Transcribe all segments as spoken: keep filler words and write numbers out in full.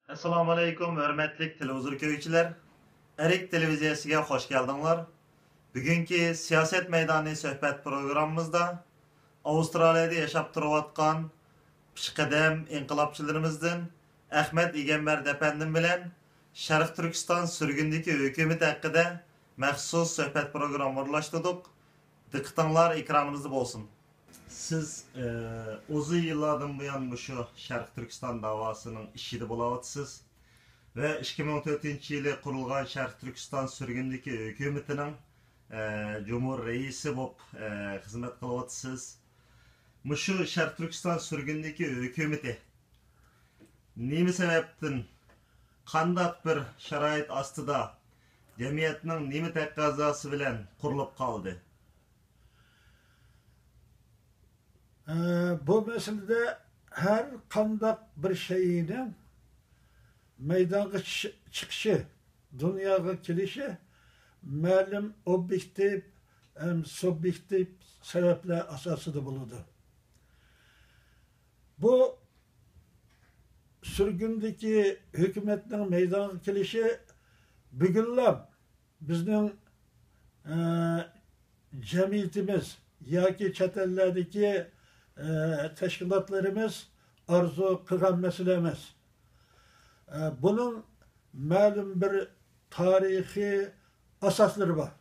ئەسسالامۇئەلەيكۇم، ھۆرمەتلىك تېلېۋىزور كۆرگۈچىلەر! ئەرك تېلېۋىزىيەسىگە خوش كەلدىڭلار. بۈگۈنكى سىياسەت مەيدانى سۆھبەت پروگراممىمىزدا ئاۋسترالىيەدە ياشاپ تۇرۇۋاتقان پېشقەدەم ئىنقىلابچىلىرىمىزدىن ئەخمەت ئىگەمبەردى ئەپەندىم بىلەن شەرقىي تۈركىستان سۈرگۈندىكى ھۆكۈمىتى ھەققىدە مەخسۇس سۆھبەت پروگرامما ئورۇنلاشتۇردۇق. دىققىتىڭلار ئېكرانىمىزدا بولسۇن. سىز، ئە، ئۇزۇن يىللاردىن بۇيان مۇشۇ شەرقىي تۈركىستان داۋاسىنىڭ ئىچىدە بولاۋاتىسىز ۋە ئىككى مىڭ تۆتىنچى يىلى قۇرۇلغان شەرقىي تۈركىستان سۈرگۈندىكى ھۆكۈمىتىنىڭ، ئە، جۇمھۇر رەئىسى بولۇپ، ئە، خىزمەت قىلىۋاتىسىز. مۇشۇ شەرقىي تۈركىستان سۈرگۈندىكى ھۆكۈمىتى نېمە سەۋەبتىن، قانداق بىر شارائىت ئاستىدا، جەمئىيەتنىڭ نېمە تەقەززاسى بىلەن قۇرۇلۇپ قالدى؟ ئە، بۇ مەسىلىدە ھەر قانداق بىر شەيئىنىڭ مەيدانغا چىش-، چىقىشى، دۇنياغا كېلىشى مەلۇم ئوبيېكتىپ ھەم سۇبيېكتىپ سەۋەبلەر ئاساسىدا بولىدۇ. بۇ سۈرگۈندىكى ھۆكۈمەتنىڭ مەيدانغا كېلىشى بۈگۈنلا بىزنىڭ، ئە، جەمئىيىتىمىز ياكى چەت ئەللەردىكى، ئە، تەشكىلاتلىرىمىز ئارزۇ قىلغان مەسىلە ئەمەس. ئە، بۇنىڭ مەلۇم بىر تارىخىي ئاساسلىرى بار.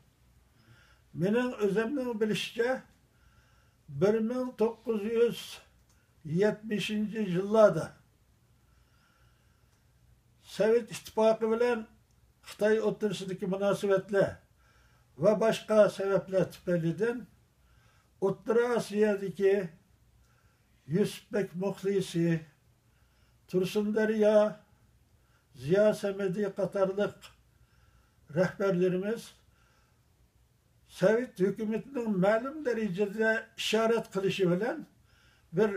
مېنىڭ ئۆزۈمنىڭ بىلىشىچە، بىر مىڭ توققۇز يۈز يەتمىشىنچى يىللاردا سوۋېت ئىتتىپاقى بىلەن خىتاي ئوتتۇرىسىدىكى مۇناسىۋەتلەر ۋە باشقا سەۋەبلەر تۈپەيلىدىن ئوتتۇرا ئاسىيادىكى يۈسۈپبەگ مۇخلىسى، تۇرسۇن دەريا، زىيا سەمەدى قاتارلىق رەھبەرلىرىمىز سوۋېت ھۆكۈمىتىنىڭ مەلۇم دەرىجىدە ئىشارەت قىلىشى بىلەن بىر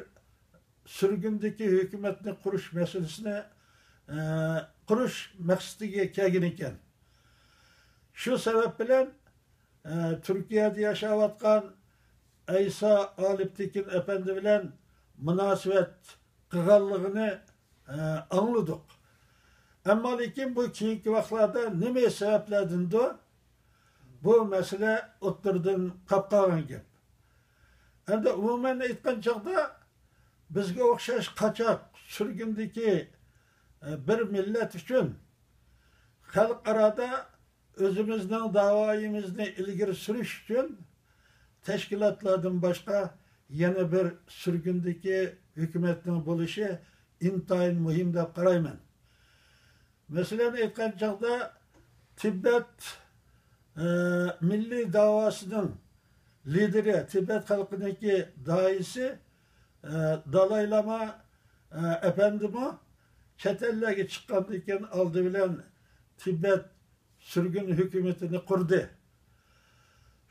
سۈرگۈندىكى ھۆكۈمەتنى قۇرۇش مەسىلىسىنى، ئە، قۇرۇش مەقسىتىگە كەلگەن ئىكەن. شۇ سەۋەب بىلەن، ئە، تۈركىيەدە ياشاۋاتقان ئەيسا ئالىپتېكىن ئەپەندى بىلەن مۇناسىۋەت قىلغانلىقىنى، ئە، ئاڭلىدۇق. ئەمما لېكىن بۇ كېيىنكى ۋاقىتلاردا نېمە سەۋەبلەردىندۇ بۇ مەسىلە ئوتتۇرىدىن قاپ قالغان گەپ. ئەمدى ئومۇمەن ئېيتقان چاغدا بىزگە ئوخشاش قاچاق سۈرگۈندىكى، ئە، بىر مىللەت ئۈچۈن خەلقئارادا ئۆزىمىزنىڭ داۋايىمىزنى ئىلگىرى سۈرۈش ئۈچۈن تەشكىلاتلاردىن باشقا يەنە بىر سۈرگۈندىكى ھۆكۈمەتنىڭ بولۇشى ئىنتايىن مۇھىم دەپ قارايمەن. مەسىلەن، ئېيتقان چاغدا تىبەت، ئە، مىللىي داۋاسىنىڭ لىدىرى، تىبەت خەلقىنىڭكى داھىيسى، ئە، دالاي لاما، ئە، ئەپەندىمۇ چەت ئەللەرگە چىققاندىن كېيىن ئالدى بىلەن تىبەت سۈرگۈن ھۆكۈمىتىنى قۇردى.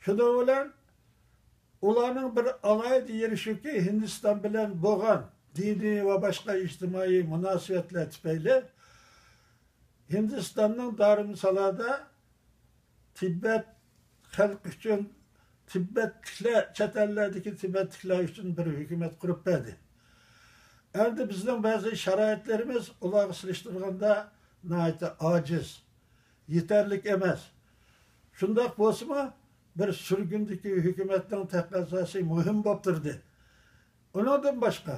شۇنىڭ بىلەن ئۇلارنىڭ بىر ئالاھىدە يېرى شۇكى، ھىندىستان بىلەن بولغان دىنىي ۋە باشقا ئىجتىمائىي مۇناسىۋەتلەر تۈپەيلى ھىندىستاننىڭ دارۇمسالادا تىبەت خەلقى ئۈچۈن، تىبەتلىكلەر، چەت ئەللەردىكى تىبەتلىكلەر ئۈچۈن بىر ھۆكۈمەت قۇرۇپ بەردى. ئەمدى بىزنىڭ بەزى شارائىتلىرىمىز ئۇلارغا سېلىشتۇرغاندا ناھايىتى ئاجىز، يېتەرلىك ئەمەس. شۇنداق بولسىمۇ، بىر سۈرگۈندىكى ھۆكۈمەتنىڭ تەقەززاسى مۇھىم بولۇپ تۇردى. ئۇنىڭدىن باشقا،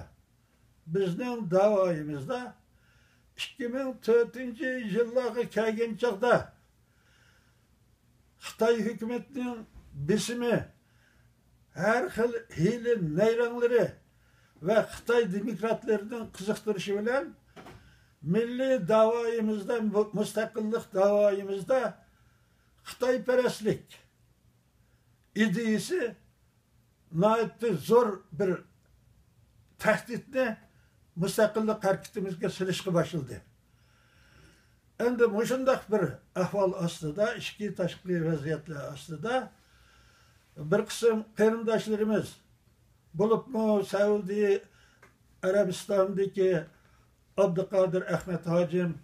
بىزنىڭ داۋايىمىزدا ئىككى مىڭ تۆتىنچى يىللارغا كەلگەن چاغدا خىتاي ھۆكۈمىتىنىڭ بېسىمى، ھەر خىل ھىيلە نەيرەڭلىرى ۋە خىتاي دېموكراتلىرىنىڭ قىزىقتۇرۇشى بىلەن مىللىي داۋايىمىزدا، مۇ-، مۇستەقىللىق داۋايىمىزدا خىتايپەرەسلىك ئىدىيىسى ناھايىتى زور بىر تەھدىتنى مۇستەقىللىق ھەرىكىتىمىزگە سېلىشقا باشلىدى. ئەمدى مۇشۇنداق بىر ئەھۋال ئاستىدا، ئىچكى تاشقى ۋەزىيەتلەر ئاستىدا بىر قىسىم قېرىنداشلىرىمىز، بولۇپمۇ سەئۇدى ئەرەبىستاندىكى ئابدۇقادىر ئەخمەت ھاجىم،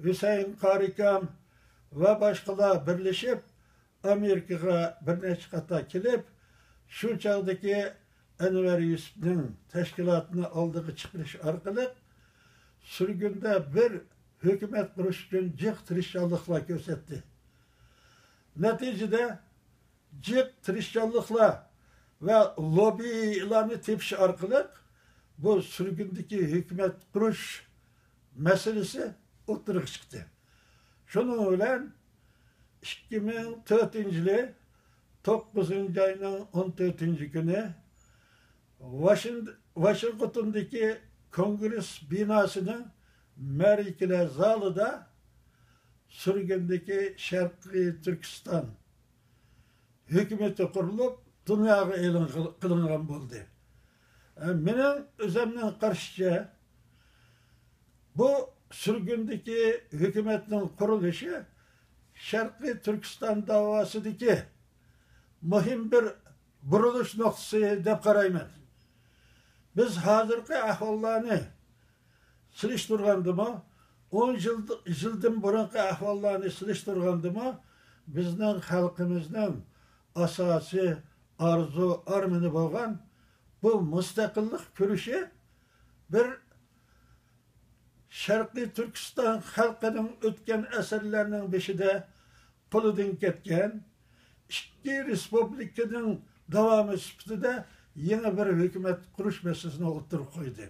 ھۈسەيىن قارىكام ۋە باشقىلار بىرلىشىپ، ئامېرىكىغا بىر نەچچە قېتىم كېلىپ، شۇ چاغدىكى ئەنۋەر يۈسۈپنىڭ تەشكىلاتىنى ئالدىغا چىقىرىش ئارقىلىق، سۈرگۈندە بىر ھۆكۈمەت قۇرۇش ئۈچۈن جىق تىرىشچانلىقلار كۆرسەتتى. نەتىجىدە، جىق تىرىشچانلىقلار ۋە لوببىلارنى تېپىش ئارقىلىق بۇ سۈرگۈندىكى ھۆكۈمەت قۇرۇش مەسىلىسى ئوتتۇرىغا چىقتى. شۇنىڭ بىلەن ئىككى مىڭ تۆتىنچى يىلى توققۇزىنچى ئاينىڭ ئون تۆتىنچى كۈنى ۋاشىنگ-، ۋاشىنگتوندىكى كونگرېس بىناسىنىڭ مەرىكىلەر زالىدا سۈرگۈندىكى شەرقىي تۈركىستان ھۆكۈمىتى قۇرۇلۇپ، دۇنياغا ئېلان قىل-، قىلىنغان بولدى. ئە، مېنىڭ ئۆزۈمنىڭ قارىشىچە، بۇ سۈرگۈندىكى ھۆكۈمەتنىڭ قۇرۇلۇشى شەرقىي تۈركىستان داۋاسىدىكى مۇھىم بىر بۇرۇلۇش نۇقتىسى دەپ قارايمەن. بىز ھازىرقى ئەھۋاللارنى سېلىشتۇرغاندىمۇ، ئون يىل، يىلدىن بۇرۇنقى ئەھۋاللارنى سېلىشتۇرغاندىمۇ، بىزنىڭ خەلقىمىزنىڭ ئاساسىي ئارزۇ ئارمىنى بولغان بۇ مۇستەقىللىق كۈرىشى بىر شەرقىي تۈركىستان خەلقىنىڭ ئۆتكەن ئەسىرلەرنىڭ بېشىدا قولىدىن كەتكەن ئىككى رېسپۇبلىكىنىڭ داۋامى سۈپىتىدە يېڭى بىر ھۆكۈمەت قۇرۇش مەسىلىسىنى ئوتتۇرىغا قويدى.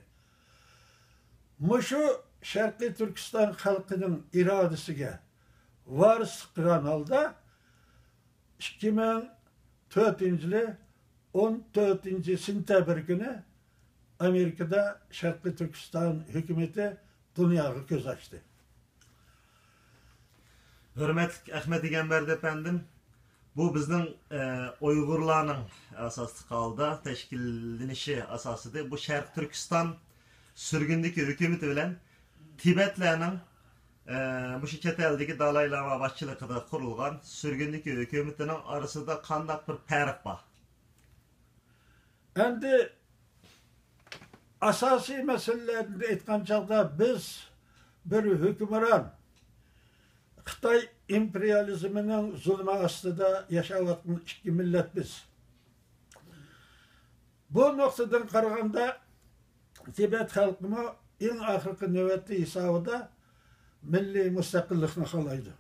مۇشۇ شەرقىي تۈركىستان خەلقىنىڭ ئىرادىسىگە ۋارىسلىق قىلغان ھالدا، ئىككى مىڭ تۆتىنچى يىلى ئون تۆتىنچى سېنتەبىر كۈنى ئامېرىكىدا شەرقىي تۈركىستان ھۆكۈمىتى دۇنياغا كۆز ئاچتى. ھۆرمەتلىك ئەخمەت ئىگەمبەردى ئەپەندىم، بۇ بىزنىڭ، ئە، ئۇيغۇرلارنىڭ ئاساسلىق ھالدا تەشكىللىنىشى ئاساسىدا بۇ شەرقىي تۈركىستان سۈرگۈندىكى ھۆكۈمىتى بىلەن تىبەتلەرنىڭ، ئە، مۇشۇ چەت ئەلدىكى دالاي لاما باشچىلىقىدا قۇرۇلغان سۈرگۈندىكى ھۆكۈمىتىنىڭ ئارىسىدا قانداق بىر پەرق بار؟ ئەمدى ئاساسىي مەسىلىلەردىن ئېيتقان چاغدا، بىز بىر ھۆكۈمران خىتاي ئىمپېرىيالىزمىنىڭ زۇلمى ئاستىدا ياشاۋاتقان ئىككى مىللەت بىز. بۇ نۇقتىدىن قارىغاندا، تىبەت خەلقىمۇ ئەڭ ئاخىرقى نۆۋەتتە ھېسابىدا مىللىي مۇستەقىللىقنى خالايدۇ.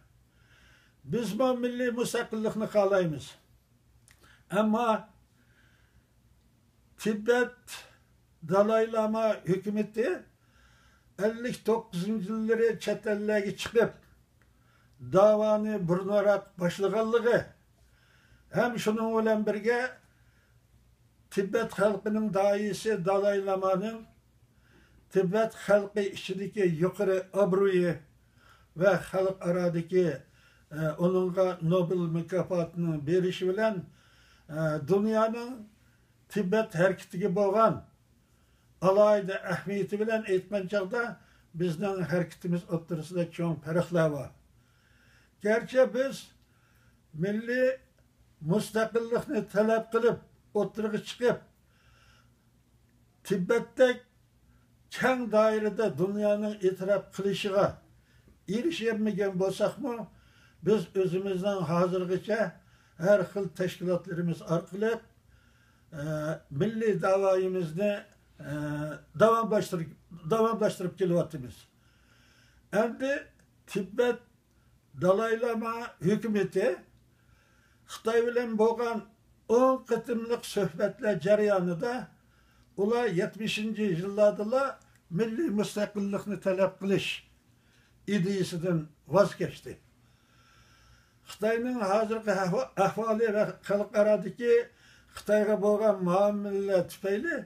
بىزمۇ مىللىي مۇستەقىللىقنى خالايمىز. ئەمما تىبەت دالاي لاما ھۆكۈمىتى ئەللىك توققۇزىنچى يىللىرى چەت ئەللەرگە چىقىپ، داۋانى بۇرۇنراق باشلىغانلىقى ھەم شۇنىڭ بىلەن بىرگە تىبەت خەلقىنىڭ داھىيسى دالاي لامانىڭ تىبەت خەلقى ئىچىدىكى يۇقىرى ئابرۇيى ۋە خەلقئارادىكى، ئە، ئۇنىڭغا نوبېل مۇكاپاتىنىڭ بېرىشى بىلەن، ئە، دۇنيانىڭ تىبەت ھەرىكىتىگە بولغان ئالاھىدە ئەھمىيىتى بىلەن ئېيتقان چاغدا، بىزنىڭ ھەرىكىتىمىز ئوتتۇرىسىدا چوڭ پەرقلەر بار. گەرچە بىز مىللىي مۇستەقىللىقنى تەلەپ قىلىپ ئوتتۇرىغا چىقىپ، تىبەتتەك كەڭ دائىرىدە دۇنيانىڭ ئېتىراپ قىلىشىغا ئېرىشەلمىگەن بولساقمۇ، بىز ئۆزىمىزنىڭ ھازىرغىچە ھەر خىل تەشكىلاتلىرىمىز ئارقىلىق، ئە، مىللىي داۋايىمىزنى، ئە، داۋاملاشتۇرۇپ، داۋاملاشتۇرۇپ كېلىۋاتىمىز. ئەمدى تىبەت دالاي لاما ھۆكۈمىتى خىتاي بىلەن بولغان ئون قېتىملىق سۆھبەتلەر جەريانىدا ئۇلار يەتمىشىنچى يىللاردىلا مىللىي مۇستەقىللىقنى تەلەپ قىلىش ئىدىيىسىدىن ۋاز كەچتى. خىتاينىڭ ھازىرقى ئەھۋا-، ئەھۋالى ۋە خەلقئارادىكى خىتايغا بولغان مۇئامىلىلەر تۈپەيلى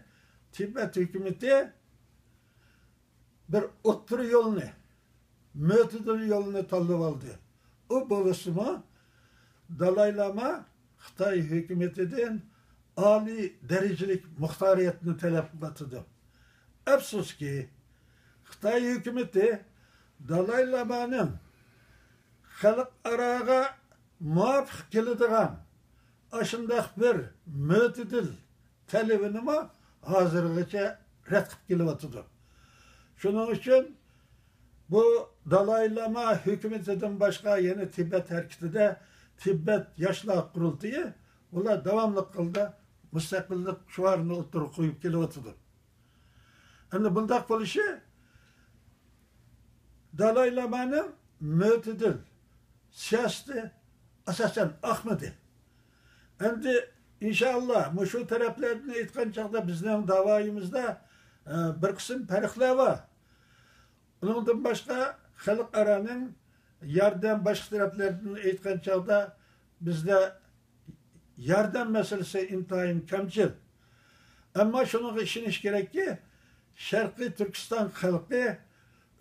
تىبەت ھۆكۈمىتى بىر ئوتتۇرا يولنى، مۆتىدىل يولنى تاللىۋالدى. ئۇ بولسىمۇ، دالاي لاما خىتاي ھۆكۈمىتىدىن ئالىي دەرىجىلىك مۇختارىيەتنى تەلەپ قىلىۋاتىدۇ. ئەپسۇسكى، خىتاي ھۆكۈمىتى دالاي لامانىڭ خەلقئاراغا مۇۋاپىق كېلىدىغان ئاشۇنداق بىر مۆتىدىل تەلىپىنىمۇ ھازىرغىچە رەت قىلىپ كېلىۋاتىدۇ. شۇنىڭ ئۈچۈن بۇ دالاي لاما ھۆكۈمىتىدىن باشقا يەنە تىبەت ھەرىكىتىدە تىبەت ياشلار قۇرۇلتىيى، بۇلار داۋاملىق ھالدا مۇستەقىللىق شوئارىنى ئوتتۇرىغا قويۇپ كېلىۋاتىدۇ. ئەمدى بۇنداق بولۇشى دالاي لامانىڭ مۆتىدىل سىياسىتى ئاساسەن ئاقمىدى. ئەمدى ئىنشائاللا مۇشۇ تەرەپلەردىن ئېيتقان چاغدا بىزنىڭ داۋايىمىزدا، ئە، بىر قىسىم پەرقلەر بار. ئۇنىڭدىن باشقا خەلقئارانىڭ ياردەم باشقا تەرەپلەردىن ئېيتقان چاغدا بىزدە ياردەم مەسىلىسى ئىنتايىن كەمچىل. ئەمما شۇنىڭغا ئىشىنىش كېرەككى، شەرقىي تۈركىستان خەلقى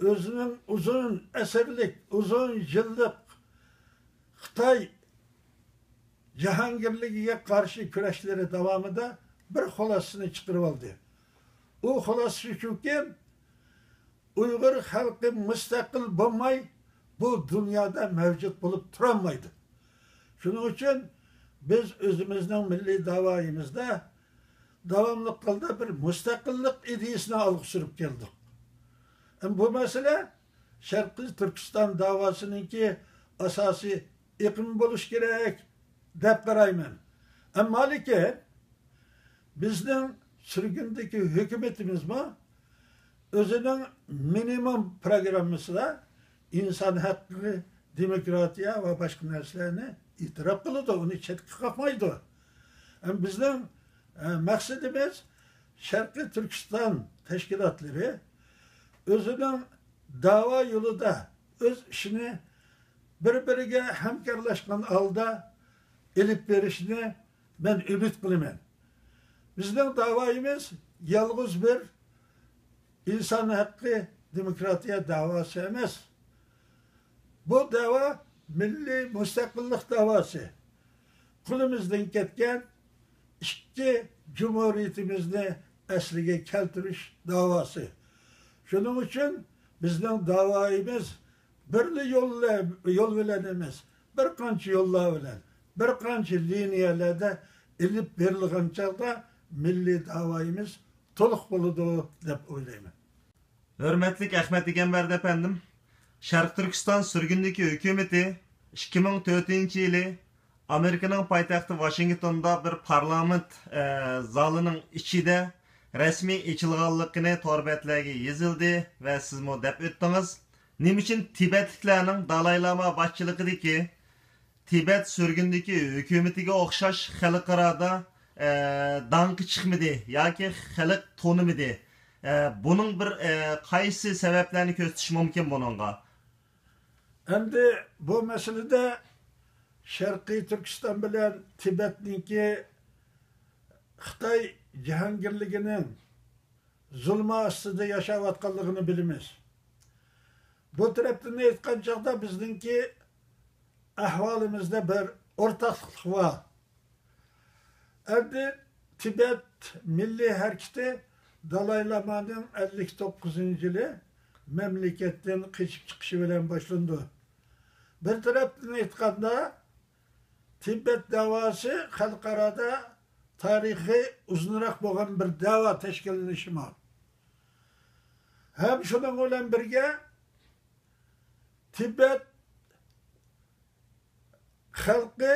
ئۆزىنىڭ ئۇزۇن ئەسىرلىك، ئۇزۇن يىللىق خىتاي جاھانگىرلىكىگە قارشى كۈرەشلىرى داۋامىدا بىر خۇلاسىنى چىقىرىۋالدى. ئۇ خۇلاسىسى شۇكى، ئۇيغۇر خەلقى مۇستەقىل بولماي، بۇ دۇنيادا مەۋجۇت بولۇپ تۇرالمايدۇ. شۇنىڭ ئۈچۈن بىز ئۆزىمىزنىڭ مىللىي داۋايىمىزدا داۋاملىق ھالدا بىر مۇستەقىللىق ئىدىيىسىنى ئالغا سۈرۈپ كەلدۇق. ئەمما بۇ مەسىلە شەرقىي تۈركىستان داۋاسىنىڭكى ئاساسىي ئېقىمى بولۇشى كېرەك دەپ قارايمەن. ئەمما لېكىن بىزنىڭ سۈرگۈندىكى ھۆكۈمىتىمىزمۇ ئۆزىنىڭ مىنىمۇم پروگراممىسىدا ئىنسان ھەققى، دېموكراتىيە ۋە باشقا نەرسىلەرنى ئېتىراپ قىلىدۇ، ئۇنى چەتكە قاقمايدۇ. ئەمما بىزنىڭ، ئە، مەقسىتىمىز شەرقىي تۈركىستان تەشكىلاتلىرى ئۆزىنىڭ داۋا يولىدا ئۆز ئىشىنى بىر-بىرىگە ھەمكارلاشقان ھالدا ئېلىپ بېرىشىنى مەن ئۈمىد قىلىمەن. بىزنىڭ داۋايىمىز يالغۇز بىر ئىنسان ھەققى، دېموكراتىيە داۋاسى ئەمەس. بۇ داۋا مىللىي مۇستەقىللىق داۋاسى. قولىمىزدىن كەتكەن ئىككى جۇمھۇرىيىتىمىزنى ئەسلىگە كەلتۈرۈش داۋاسى. شۇنىڭ ئۈچۈن بىزنىڭ داۋايىمىز بىرلا يول، يول بىلەن ئەمەس، بىر قانچە يوللار بىلەن، بىر قانچە لىنىيەلەردە ئېلىپ بېرىلغان چاغدا مىللىي داۋايىمىز تولۇق بولىدۇ دەپ ئويلايمەن. ھۆرمەتلىك ئەخمەت ئىگەمبەردى ئەپەندىم، شەرقىي تۈركىستان سۈرگۈندىكى ھۆكۈمىتى ئىككى مىڭ تۆتىنچى يىلى ئامېرىكىنىڭ پايتەختى ۋاشىنگتوندا بىر پارلامېنت، ئە، زالىنىڭ ئىچىدە رەسمىي ئېچىلغانلىقىنى تور بەتلەرگە يېزىلدى ۋە سىزمۇ دەپ ئۆتتىڭىز. نېمە ئۈچۈن تىبەتلىكلەرنىڭ دالاي لاما باشچىلىقىدىكى تىبەت سۈرگۈندىكى ھۆكۈمىتىگە ئوخشاش خەلقئارادا، ئە، داڭقى چىقمىدى ياكى خەلق تونۇمىدى؟ ئە، بۇنىڭ بىر، ئە، قايسى سەۋەبلەرنى كۆرسىتىش مۇمكىن بۇنىڭغا؟ ئەمدى بۇ مەسىلىدە شەرقىي تۈركىستان بىلەن تىبەتنىڭكى خىتاي جاھانگىرلىكىنىڭ زۇلمى ئاستىدا ياشاۋاتقانلىقىنى بىلىمىز. بۇ تەرەپتىن ئېيتقان چاغدا بىزنىڭكى ئەھۋالىمىزدا بىر ئورتاقلىق بار. ئەمدى تىبەت مىللىي ھەرىكىتى دالاي لامانىڭ ئەللىك توققۇزىنچى يىلى مەملىكەتتىن قېچىپ چىقىشى بىلەن باشلىنىدۇ. بىر تەرەپتىن ئېيتقاندا، تىبەت داۋاسى خەلقئارادا تارىخى ئۇزۇنراق بولغان بىر داۋا تەشكىللىنىشىمۇ. ھەم شۇنىڭ بىلەن بىرگە، تىبەت خەلقى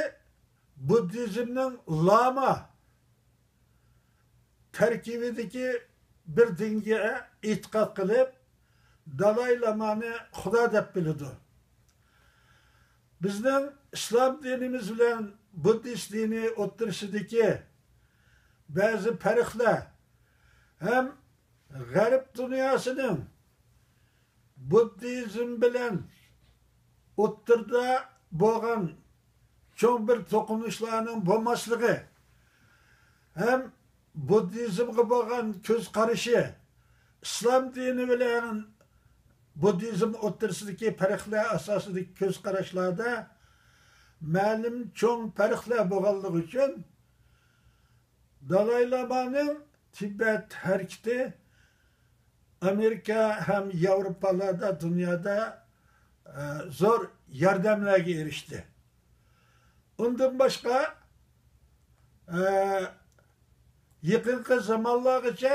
بۇددىزمنىڭ لاما تەركىبىدىكى بىر دىنگە ئېتىقاد قىلىپ، دالاي لامانى خۇدا دەپ بىلىدۇ. بىزنىڭ ئىسلام دىنىمىز بىلەن بۇددىست دىنى ئوتتۇرىسىدىكى بەزى پەرقلەر ھەم غەرب دۇنياسىنىڭ بۇددىزم بىلەن ئوتتۇرىدا بولغان چوڭ بىر توقۇنۇشلارنىڭ بولماسلىقى ھەم بۇددىزمغا بولغان كۆز قارىشى، ئىسلام دىنى بىلەن بۇددىزم ئوتتۇرىسىدىكى پەرقلەر ئاساسىدىكى كۆز قاراشلاردا مەلۇم چوڭ پەرقلەر بولغانلىقى ئۈچۈن، دالاي لامانىڭ تىبەت ھەرىكىتى ئامېرىكا ھەم ياۋروپالاردا، دۇنيادا، ئە، زور ياردەملەرگە ئېرىشتى. ئۇندىن باشقا، ئە، يېقىنقى زامانلارغىچە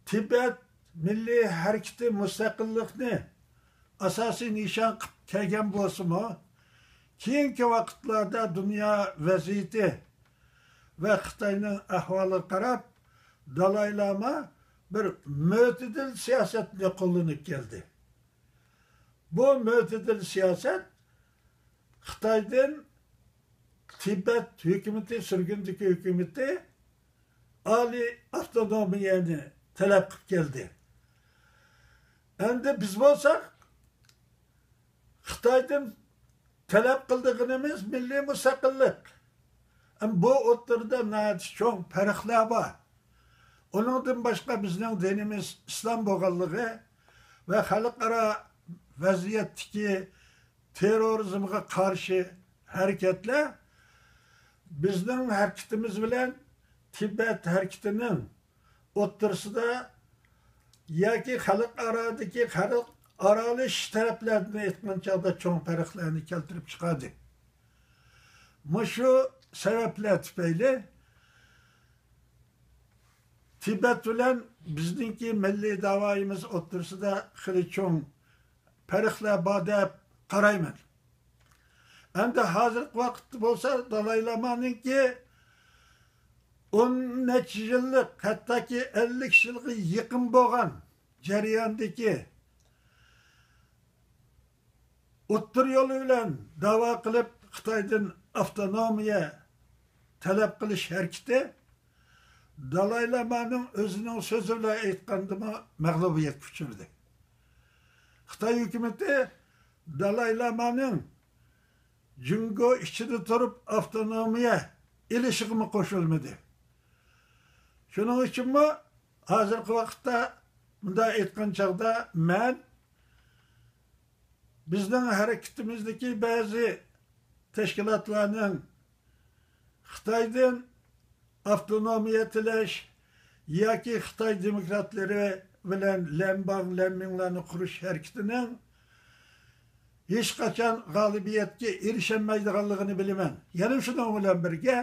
تىبەت مىللىي ھەرىكىتى مۇستەقىللىقنى ئاساسىي نىشان قىلىپ كەلگەن بولسىمۇ، كېيىنكى ۋاقىتلاردا دۇنيا ۋەزىيىتى ۋە خىتاينىڭ ئەھۋالىغا قاراپ، دالاي لاما بىر مۆتىدىل سىياسەتنى قوللىنىپ كەلدى. بۇ مۆتىدىل سىياسەت خىتايدىن تىبەت ھۆكۈمىتى، سۈرگۈندىكى ھۆكۈمىتى ئالىي ئاپتونومىيەنى تەلەپ قىلىپ كەلدى. ئەمدى بىز بولساق، خىتايدىن تەلەپ قىلىدىغىنىمىز مىللىي مۇستەقىللىق. ئەم، بۇ ئوتتۇرىدا ناھايىتى چوڭ پەرقلەر بار. ئۇنىڭدىن باشقا، بىزنىڭ دىنىمىز ئىسلام بولغانلىقى ۋە خەلقئارا ۋەزىيەتتىكى تېررورىزمغا قارشى ھەرىكەتلەر بىزنىڭ ھەرىكىتىمىز بىلەن تىبەت ھەرىكىتىنىڭ ئوتتۇرىسىدا ياكى خەلقئارادىكى، خەلقئارالىشىش تەرەپلەردىن ئېيتقان چاغدا، چوڭ پەرقلەرنى كەلتۈرۈپ چىقاردى. مۇشۇ سەۋەبلەر تۈپەيلى تىبەت بىلەن بىزنىڭكى مىللىي داۋايىمىز ئوتتۇرىسىدا خېلى چوڭ پەرقلەر بار دەپ قارايمەن. ئەمدى ھازىرقى ۋاقىتتا بولسا دالاي لامانىڭكى ئون نەچچە يىللىق، ھەتتاكى ئەللىك يىلغا يېقىن بولغان جەرياندىكى ئوتتۇرا يولى بىلەن داۋا قىلىپ، خىتايدىن ئاپتونومىيە تەلەپ قىلىش ھەرىكىتى دالاي لامانىڭ ئۆزىنىڭ سۆزى بىلەن ئېيتقاندىمۇ مەغلۇبىيەتكە ئۇچرىدى. خىتاي ھۆكۈمىتى دالاي لامانىڭ جۇڭگو ئىچىدە تۇرۇپ ئاپتونومىيە ئېلىشىغىمۇ قوشۇلمىدى. شۇنىڭ ئۈچۈنمۇ ھازىرقى ۋاقىتتا، مۇنداق ئېيتقان چاغدا، مەن بىزنىڭ ھەرىكىتىمىزدىكى بەزى تەشكىلاتلارنىڭ خىتايدىن ئاپتونومىيە تىلەش ياكى خىتاي دېموكراتلىرى بىلەن لەنباڭ، لەنمىڭلارنى قۇرۇش ھەرىكىتىنىڭ ھېچقاچان غالىبىيەتكە ئېرىشەلمەيدىغانلىقىنى بىلىمەن. يەنە شۇنىڭ بىلەن بىرگە،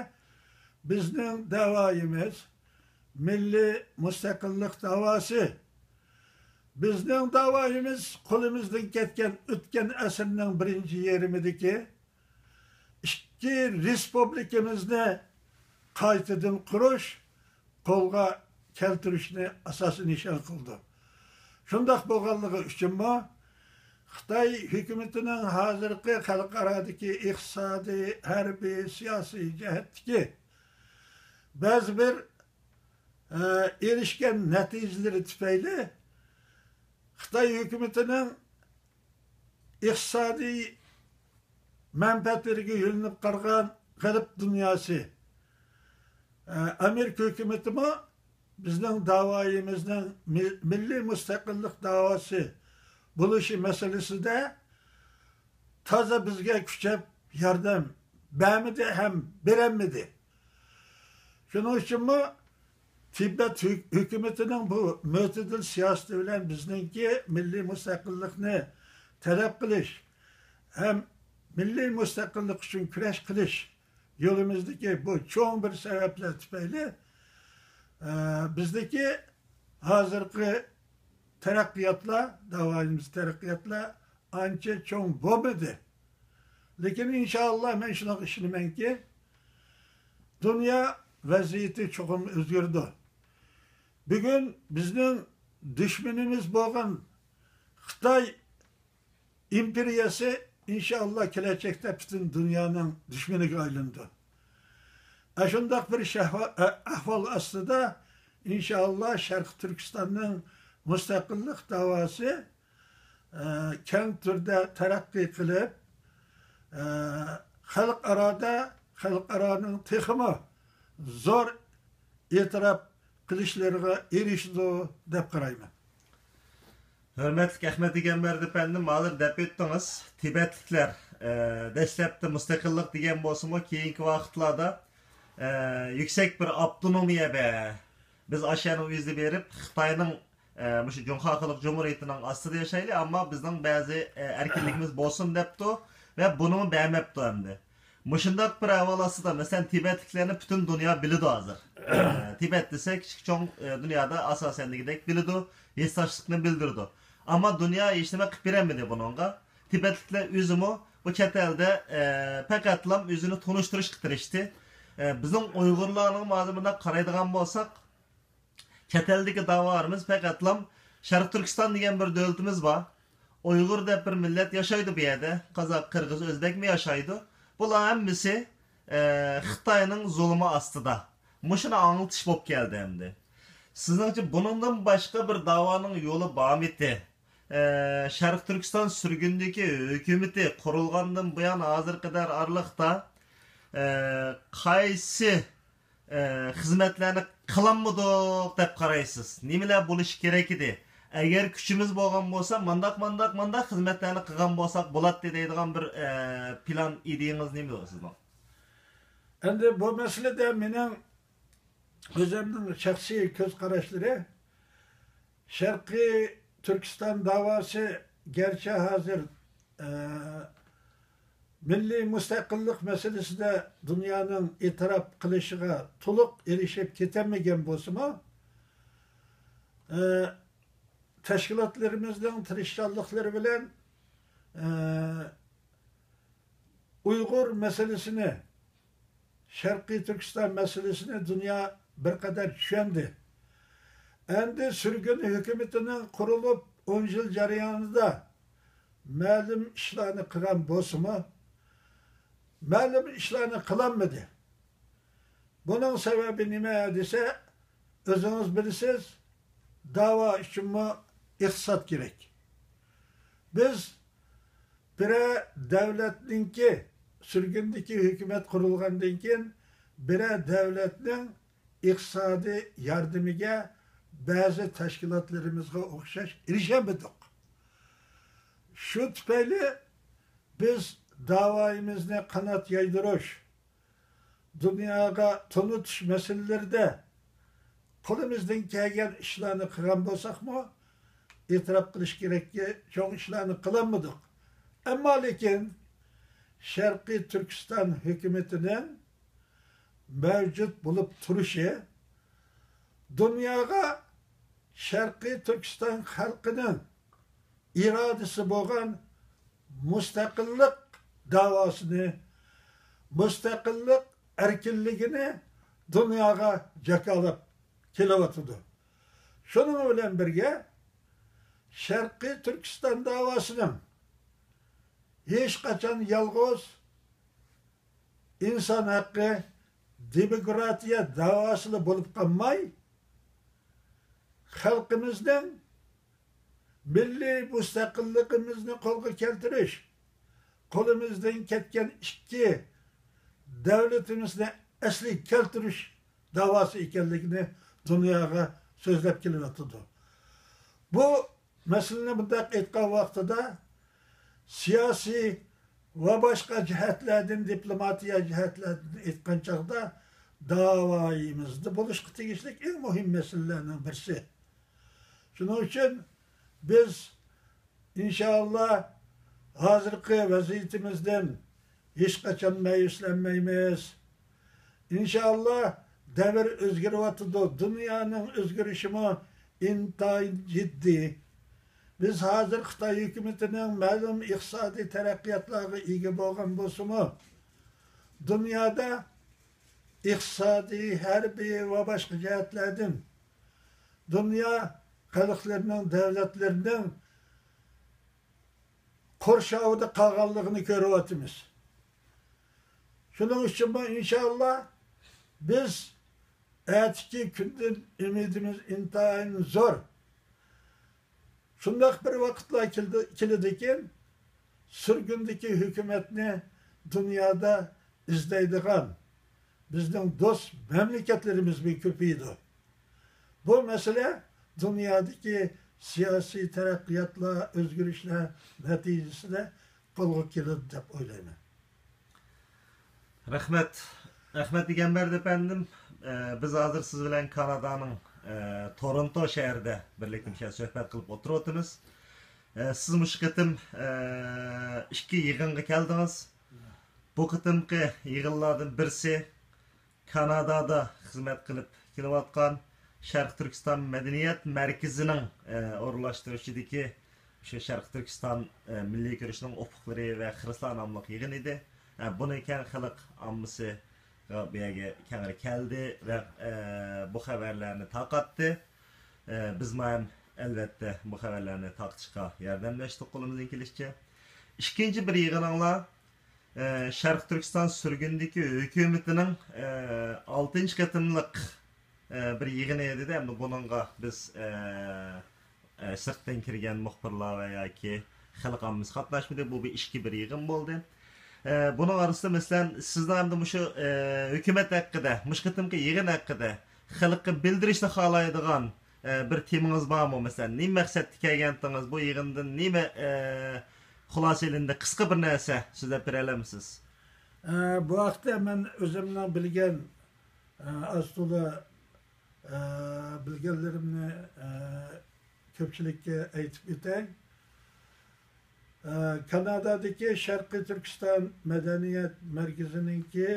بىزنىڭ دەۋايىمىز مىللىي مۇستەقىللىق داۋاسى. بىزنىڭ داۋايىمىز قولىمىزدىن كەتكەن ئۆتكەن ئەسىرنىڭ بىرىنچى يېرىمىدىكى ئىككى رېسپۇبلىكىمىزنى قايتىدىن قۇرۇش، قولغا كەلتۈرۈشنى ئاساسىي نىشان قىلىدۇ. شۇنداق بولغانلىقى ئۈچۈنمۇ، خىتاي ھۆكۈمىتىنىڭ ھازىرقى خەلقئارادىكى ئىقتىسادىي، ھەربىي، سىياسىي جەھەتتىكى بەزى بىر، ئە، ئېرىشكەن نەتىجىلىرى تۈپەيلى خىتاي ھۆكۈمىتىنىڭ ئىقتىسادىي مەنپەئەتلىرىگە يۆلىنىپ قالغان غەرب دۇنياسى، ئە، ئامېرىكا ھۆكۈمىتىمۇ بىزنىڭ داۋايىمىزنىڭ مىل-، مىللىي مۇستەقىللىق داۋاسى بولۇشى مەسىلىسىدە تازا بىزگە كۈچەپ ياردەم بەرمىدى ھەم بېرەلمىدى. شۇنىڭ ئۈچۈنمۇ تىبەت ھۆ-، ھۆكۈمىتىنىڭ بۇ مۆتىدىل سىياسىتى بىلەن بىزنىڭكى مىللىي مۇستەقىللىقنى تەلەپ قىلىش ھەم مىللىي مۇستەقىللىق ئۈچۈن كۈرەش قىلىش يولىمىزدىكى بۇ چوڭ بىر سەۋەبلەر تۈپەيلى، ئە، بىزدىكى ھازىرقى تەرەققىياتلار، داۋايىمىز تەرەققىياتلار ئانچە چوڭ بولمىدى. لېكىن ئىنشائاللا مەن شۇنىڭغا ئىشىنىمەنكى، دۇنيا ۋەزىيىتى چوقۇم ئۆزگىرىدۇ. بۈگۈن بىزنىڭ دۈشمىنىمىز بولغان خىتاي ئىمپېرىيەسى ئىنشائاللا كېلەچەكتە پۈتۈن دۇنيانىڭ دۈشمىنىگە ئايلىنىدۇ. ئاشۇنداق بىر شەھۋا-، ئە-، ئەھۋال ئاستىدا ئىنشائاللا شەرقىي تۈركىستاننىڭ مۇستەقىللىق داۋاسى، ئە، كەڭ تۈردە تەرەققىي قىلىپ، ئە، خەلقئارادا، خەلقئارانىڭ تېخىمۇ زور ئېتىراپ قىلىشلىرىغا ئېرىشىدۇ دەپ قارايمەن. ھۆرمەتلىك ئەخمەت ئىگەمبەردى ئەپەندىم، ھازىر دەپ ئۆتتىڭىز، تىبەتلىكلەر، ئە، دەسلەپتە مۇستەقىللىق دېگەن بولسىمۇ، كېيىنكى ۋاقىتلاردا، ئە، يۈكسەك بىر ئاپتونومىيە بە-، بىز ئاشۇ يەرنىڭ ئۆزىدە بېرىپ، خىتاينىڭ، ئە، مۇشۇ جۇڭخۇا خەلق جۇمھۇرىيىتىنىڭ ئاستىدا ياشايلى، ئەمما بىزنىڭ بەزى، ئە، ئەركىنلىكىمىز بولسۇن دەپتۇ ۋە بۇنىمۇ بەرمەپتۇ ئەمدى. مۇشۇنداق بىر ئەھۋال ئاستىدا، مەسىلەن، تىبەتلىكلەرنى پۈتۈن دۇنيا بىلىدۇ ھازىر. ئە، تىبەت دېسە، كىچىك چوڭ، ئە، دۇنيادا ئاساسەن دېگۈدەك بىلىدۇ، ھېسداشلىقنى بىلدۈرىدۇ. ئەمما دۇنيا ھېچنېمە قىلىپ بېرەلمىدى بۇنىڭغا. تىبەتلىكلەر ئۆزىمۇ بۇ چەت ئەلدە، ئە، پەقەتلا ئۆزىنى تونۇشتۇرۇشقا تىرىشتى. ئە، بىزنىڭ ئۇيغۇرلارنىڭ ھازىر بۇنداق قارايدىغان بولساق، چەت ئەلدىكى داۋالىرىمىز پەقەتلا شەرقىي تۈركىستان دېگەن بىر دۆلىتىمىز بار. ئۇيغۇر دەپ بىر مىللەت ياشايدۇ بۇ يەردە. قازاق، قىرغىز، ئۆزبەكمۇ ياشايدۇ. بۇلار ھەممىسى، ئە، خىتاينىڭ زۇلۇمى ئاستىدا. مۇشۇنى ئاڭلىتىش بولۇپ كەلدى ئەمدى. سىزنىڭچە بۇنىڭدىن باشقا بىر داۋانىڭ يولى بارمىتى؟ ئە، شەرقىي تۈركىستان سۈرگۈندىكى ھۆكۈمىتى قۇرۇلغاندىن بۇيان ھازىرغا قەدەر ئارىلىقتا، ئە، قايسى ئە، خىزمەتلەرنى قىلالمىدۇق دەپ قارايسىز؟ نېمىلەر بولۇشى كېرەك ئىدى؟ ئەگەر كۈچىمىز بولغان بولسا، مانداق، مانداق، مانداق خىزمەتلەرنى قىلغان بولساق بولاتتى دەيدىغان بىر، ئە، پىلان، ئىدىيەڭىز نېمە سىزنىڭ؟ ئەمدى بۇ مەسىلىدە مېنىڭ ئۆزۈمنىڭ شەخسىي كۆز قاراشلىرى، شەرقىي تۈركىستان داۋاسى گەرچە ھازىر، ئە، مىللىي مۇستەقىللىق مەسىلىسىدە دۇنيانىڭ ئېتىراپ قىلىشىغا تولۇق ئېرىشىپ كېتەلمىگەن بولسىمۇ، ئە، تەشكىلاتلىرىمىزنىڭ تىرىشچانلىقلىرى بىلەن، ئە، ئۇيغۇر مەسىلىسىنى، شەرقىي تۈركىستان مەسىلىسىنى دۇنيا بىر قەدەر چۈشەندى. ئەمدى سۈرگۈن ھۆكۈمىتىنىڭ قۇرۇلۇپ ئون يىل جەريانىدا مەلۇم ئىشلارنى قىلغان بولسىمۇ، مەلۇم ئىشلارنى قىلالمىدى. بۇنىڭ سەۋەبى نېمە دېسە، ئۆزىڭىز بىلىسىز، داۋا ئۈچۈنمۇ ئىقتىساد كېرەك. بىز بىرەر دەۋلەتنىڭكى، سۈرگۈندىكى ھۆكۈمەت قۇرۇلغاندىن كېيىن، بىرەر دەۋلەتنىڭ ئىقتىسادىي ياردىمىگە بەزى تەشكىلاتلىرىمىزغا ئوخشاش ئېرىشەلمىدۇق. شۇ تۈپەيلى بىز داۋايىمىزنى قانات يايدۇرۇش، دۇنياغا تونۇتۇش مەسىلىلىرىدە قولىمىزدىن كەلگەن ئىشلارنى قىلغان بولساقمۇ، ئېتىراپ قىلىش كېرەككى، چوڭ ئىشلارنى قىلالمىدۇق. ئەمما لېكىن شەرقىي تۈركىستان ھۆكۈمىتىنىڭ مەۋجۇت بولۇپ تۇرۇشى دۇنياغا شەرقىي تۈركىستان خەلقىنىڭ ئىرادىسى بولغان مۇستەقىللىق داۋاسىنى، مۇستەقىللىق ئەركىنلىكىنى دۇنياغا جاكارلاپ كېلىۋاتىدۇ. شۇنىڭ بىلەن بىرگە، شەرقىي تۈركىستان داۋاسىنىڭ ھېچقاچان يالغۇز ئىنسان ھەققى، دېموكراتىيە داۋاسىلا بولۇپ قالماي، خەلقىمىزنىڭ مىللىي مۇستەقىللىقىمىزنى قولغا كەلتۈرۈش، قولىمىزدىن كەتكەن ئىككى دەۋلىتىمىزنى ئەسلىگە كەلتۈرۈش داۋاسى ئىكەنلىكىنى دۇنياغا سۆزلەپ كېلىۋاتىدۇ. بۇ مەسىلىنى مۇنداق ئېيتقان ۋاقتىدا، سىياسىي ۋە باشقا جەھەتلەردىن، دىپلوماتىيە جەھەتلەردىن ئېيتقان چاغدا، داۋايىمىزدا بولۇشقا تېگىشلىك ئەڭ مۇھىم مەسىلىلەرنىڭ بىرسى. شۇنىڭ ئۈچۈن بىز، ئىنشائاللا، ھازىرقى ۋەزىيىتىمىزدىن ھېچقاچان مەيۈسلەنمەيمىز. ئىنشائاللا، دەۋر ئۆزگىرىۋاتىدۇ. دۇنيانىڭ ئۆزگىرىشىمۇ ئىنتايىن جىددىي. بىز ھازىر خىتاي ھۆكۈمىتىنىڭ مەلۇم ئىقتىسادىي تەرەققىياتلارغا ئىگە بولغان بولسىمۇ، دۇنيادا ئىقتىسادىي، ھەربىي ۋە باشقا جەھەتلەردىن دۇنيا خەلقلىرىنىڭ، دۆلەتلىرىنىڭ قورشاۋىدا قالغانلىقىنى كۆرۈۋاتىمىز. شۇنىڭ ئۈچۈنمۇ ئىنشائاللا بىز ئەتىكى كۈندىن ئۈمىدىمىز ئىنتايىن زور. شۇنداق بىر ۋاقىتلار كېلىدۇ-، كېلىدىكىن، سۈرگۈندىكى ھۆكۈمەتنى دۇنيادا ئىزدەيدىغان بىزنىڭ دوست مەملىكەتلىرىمىزمۇ كۆپىيىدۇ. بۇ مەسىلە دۇنيادىكى سىياسىي تەرەققىياتلار، ئۆزگىرىشلەر نەتىجىسىدە قولغا كېلىدۇ دەپ ئويلايمەن. رەھمەت. رەھمەت، ئىگەمبەردى ئەپەندىم. ئە، بىز ھازىر سىز بىلەن كانادانىڭ، ئە، تورونتو شەھىرىدە بىرلىكتە مۇشۇ سۆھبەت قىلىپ ئولتۇرۇۋاتىمىز. ئە، سىز مۇشۇ قېتىم، ئە، ئىككى يىغىنغا كەلدىڭىز. بۇ قېتىمقى يىغىنلاردىن بىرسى كانادادا خىزمەت قىلىپ كېلىۋاتقان شەرقىي تۈركىستان مەدەنىيەت مەركىزىنىڭ، ئە، ئورۇنلاشتۇرۇشىدىكى شۇ شەرقىي تۈركىستان، ئە، مىللىي كۈرىشىنىڭ ئۇپۇقلىرى ۋە خىرىسلار ناملىق يىغىن ئىدى. ئە، بۇنى كەڭ خەلق ئاممىسى بۇ يەرگە كەڭرى كەلدى ۋە، ئە، بۇ خەۋەرلەرنى تارقاتتى. ئە، بىزمۇ ھەم، ئەلۋەتتە، بۇ خەۋەرلەرنى تارقىتىشقا ياردەملەشتۇق قولىمىزدىن كېلىشىچە. ئىككىنچى بىر يىغىنىڭلار، ئە، شەرقىي تۈركىستان سۈرگۈندىكى ھۆكۈمىتىنىڭ، ئە، ئالتىنچى قېتىملىق، ئە، بىر يىغىنى ئىدى. ئەمدى بۇنىڭغا بىز، ئە، ئە، سىرتتىن كىرگەن مۇخبىرلار ۋە ياكى خەلق ئاممىسى قاتناشمىدى. بۇ بىر ئىچكى بىر يىغىن بولدى. ئە، بۇنىڭ ئارىسىدا، مەسىلەن، سىزنىڭ ئەمدى مۇشۇ، ئە، ھۆكۈمەت ھەققىدە، مۇشۇ قېتىمقى يىغىن ھەققىدە خەلققە بىلدۈرۈشنى خالايدىغان، ئە، بىر تېمىڭىز بارمۇ؟ مەسىلەن، نېمە مەقسەتتە كەلگەنتىڭىز؟ بۇ يىغىندىن نېمە، ئە، خۇلاسە ئېلىندى؟ قىسقا بىر نەرسە سۆزلەپ بېرەلەمسىز؟ ئە، بۇ ھەقتە مەن ئۆزۈمنىڭ بىلگەن، ئە، ئاز تولا، ئە، بىلگەنلىرىمنى، ئە، كۆپچىلىككە ئېيتىپ ئۆتەي. ئە، كانادادىكى شەرقىي تۈركىستان مەدەنىيەت مەركىزىنىڭكى،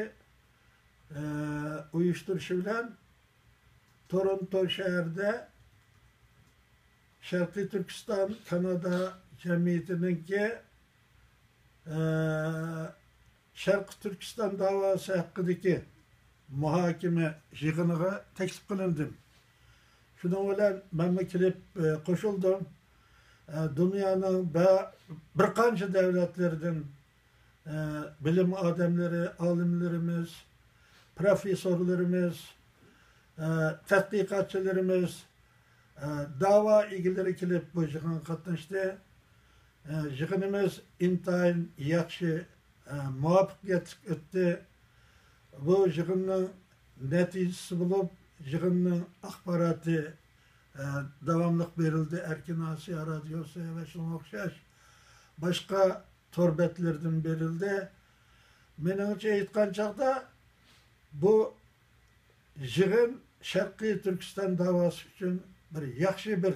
ئە، ئۇيۇشتۇرۇشى بىلەن تورونتو شەھىرىدە شەرقىي تۈركىستان كانادا جەمئىيىتىنىڭكى، ئە، شەرقىي تۈركىستان داۋاسى ھەققىدىكى مۇھاكىمە يىغىنىغا تەكلىپ قىلىندىم. شۇنىڭ بىلەن مەنمۇ كېلىپ، ئە، قوشۇلدۇم. ئە، دۇنيانىڭ بە-، بىر قانچە دۆلەتلىرىدىن، ئە، بىلىم ئادەملىرى، ئالىملىرىمىز، پروفېسسورلىرىمىز، ئە، تەتقىقاتچىلىرىمىز، ئە، داۋا ئىگىلىرى كېلىپ بۇ يىغىنغا قاتناشتى. ئە، يىغىنىمىز ئىنتايىن ياخشى، ئە، مۇۋەپپەقىيەتلىك ئۆتتى. بۇ يىغىننىڭ نەتىجىسى بولۇپ، يىغىننىڭ ئاخباراتى، ئە، داۋاملىق بېرىلدى. ئەركىن ئاسىيا رادىيوسى ۋە شۇنىڭغا ئوخشاش باشقا تور بەتلىرىدىن بېرىلدى. مېنىڭچە ئېيتقان چاغدا، بۇ يىغىن شەرقىي تۈركىستان داۋاسى ئۈچۈن بىر ياخشى بىر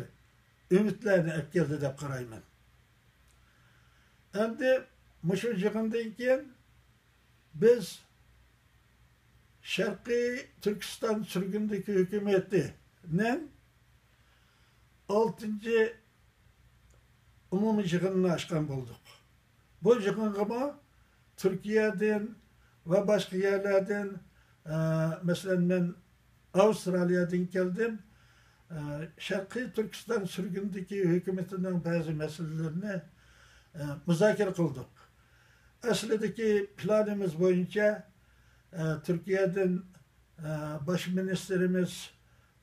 ئۈمىدلەرنى ئەكەلدى دەپ قارايمەن. ئەمدى مۇشۇ يىغىندىن كېيىن بىز شەرقىي تۈركىستان سۈرگۈندىكى ھۆكۈمىتىنىڭ ئالتىنچى ئومۇمىي يىغىنىنى ئاچقان بولدۇق. بۇ يىغىنغىمۇ تۈركىيەدىن ۋە باشقا يەرلەردىن، ئە، مەسىلەن، مەن ئاۋسترالىيەدىن كەلدىم. ئە، شەرقىي تۈركىستان سۈرگۈندىكى ھۆكۈمىتىنىڭ بەزى مەسىلىلىرىنى، ئە، مۇزاكىرە قىلدۇق. ئەسلىدىكى پىلانىمىز بويىچە، ئە، تۈركىيەدىن، ئە، باش مىنىستىرىمىز،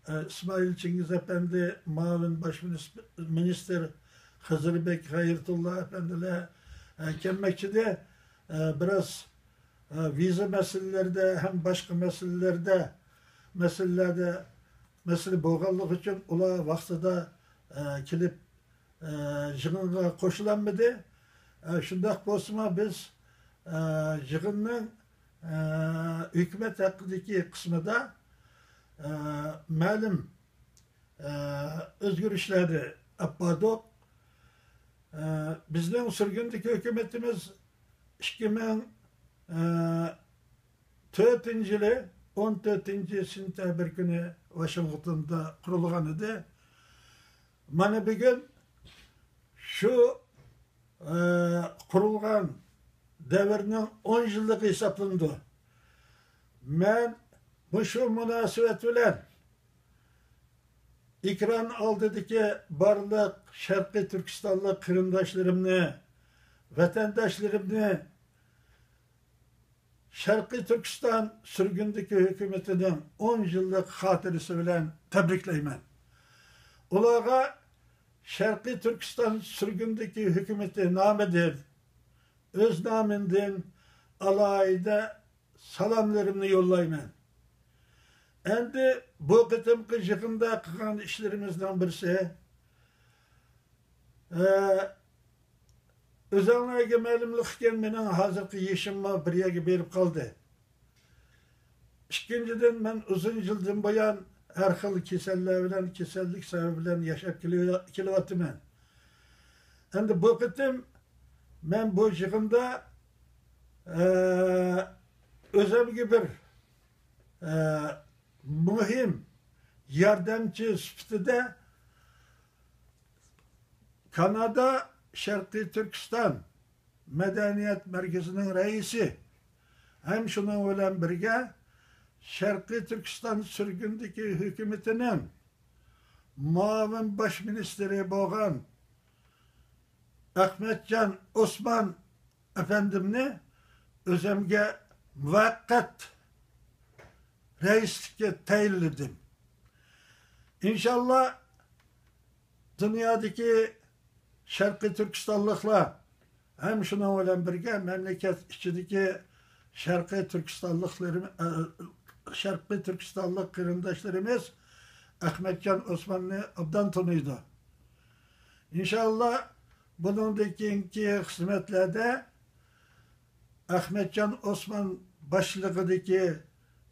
ئە، ئىسمائىل چىڭگىز ئەپەندى، مۇئاۋىن باش مىنىس-، مىنىستىر خىزىربېك خەيرىتۇللا ئەپەندىلەر، ئە، كەلمەكچىدى. ئە، بىراز، ئە، ۋىزا مەسىلىلىرىدە ھەم باشقا مەسىلىلەردە، مەسىلىلەردە مەسىلە بولغانلىقى ئۈچۈن ئۇلار ۋاقتىدا، ئە، كېلىپ، ئە، يىغىنغا قوشۇلالمىدى. ئە، شۇنداق بولسىمۇ بىز، ئە، يىغىننىڭ، ئە، ھۆكۈمەت ھەققىدىكى قىسمىدا، ئە، مەلۇم، ئە، ئۆزگىرىشلەرنى ئەپ باردۇق. ئە، بىزنىڭ سۈرگۈندىكى ھۆكۈمىتىمىز ئىككى مىڭ، ئە، تۆتىنچى يىلى ئون تۆتىنچى سېنتەبىر كۈنى ۋاشىنگتوندا قۇرۇلغان ئىدى. مانا بۈگۈن شۇ، ئە، قۇرۇلغان دەۋرنىڭ ئون يىللىقى ھېسابلىنىدۇ. مەن مۇشۇ مۇناسىۋەت بىلەن ئېكران ئالدىدىكى بارلىق شەرقىي تۈركىستانلىق قېرىنداشلىرىمنى، ۋەتەنداشلىرىمنى شەرقىي تۈركىستان سۈرگۈندىكى ھۆكۈمىتىنىڭ ئون يىللىق خاتىرىسى بىلەن تەبرىكلەيمەن. ئۇلارغا شەرقىي تۈركىستان سۈرگۈندىكى ھۆكۈمىتى نامىدىن، ئۆز نامىمدىن ئالاھىدە سالاملىرىمنى يوللايمەن. ئەمدى بۇ قېتىمقى يىغىندا قىلغان ئىشلىرىمىزنىڭ بىرسى، ئە، ئۆزۈڭلارغا مەلۇملۇق ئىكەن، مېنىڭ ھازىرقى يېشىممۇ بىر يەرگە بېرىپ قالدى. ئىككىنچىدىن، مەن ئۇزۇن يىلدىن بۇيان ھەر خىل كېسەللەر بىلەن، كېسەللىك سەۋەبى بىلەن ياشاپ كېلىۋ-، كېلىۋاتىمەن. ئەمدى بۇ قېتىم مەن بۇ يىغىندا، ئە، ئۆزۈمگە بىر، ئە، مۇھىم ياردەمچى سۈپىتىدە كانادا شەرقىي تۈركىستان مەدەنىيەت مەركىزىنىڭ رەئىسى ھەم شۇنىڭ بىلەن بىرگە شەرقىي تۈركىستان سۈرگۈندىكى ھۆكۈمىتىنىڭ مۇئاۋىن باش مىنىستىرى بولغان ئەخمەتجان ئوسمان ئەپەندىمنى ئۆزۈمگە مۇۋەققەت رەئىسلىككە تەيىنلىدىم. ئىنشاللا، دۇنيادىكى شەرقىي تۈركىستانلىقلار ھەم شۇنىڭ بىلەن بىرگە مەملىكەت ئىچىدىكى شەرقىي تۈركىستانلىقلىرىم-، ئە، شەرقىي تۈركىستانلىق قېرىنداشلىرىمىز ئەخمەتجان ئوسماننى ئوبدان تونۇيدۇ. ئىنشاللا، بۇنىڭدىن كېيىنكى خىزمەتلەردە ئەخمەتجان ئوسمان باشچىلىقىدىكى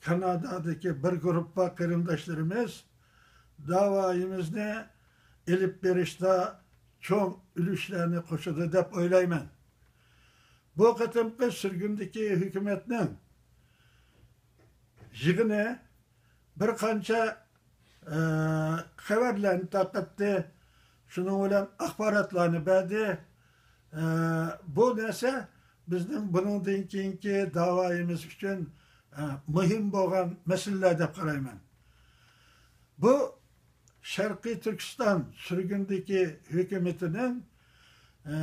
كانادادىكى بىر گۇرۇپپا قېرىنداشلىرىمىز داۋايىمىزنى ئېلىپ بېرىشتا چوڭ ئۈلۈشلەرنى قوشىدۇ دەپ ئويلايمەن. بۇ قېتىمقى سۈرگۈندىكى ھۆكۈمەتنىڭ يىغىنى بىر قانچە، ئە، خەۋەرلەرنى تارقاتتى، شۇنىڭ بىلەن ئاخباراتلارنى بەردى. ئە، بۇ نەرسە بىزنىڭ بۇنىڭدىن كېيىنكى داۋايىمىز ئۈچۈن، ئە، مۇھىم بولغان مەسىلىلەر دەپ قارايمەن. بۇ شەرقىي تۈركىستان سۈرگۈندىكى ھۆكۈمىتىنىڭ، ئە،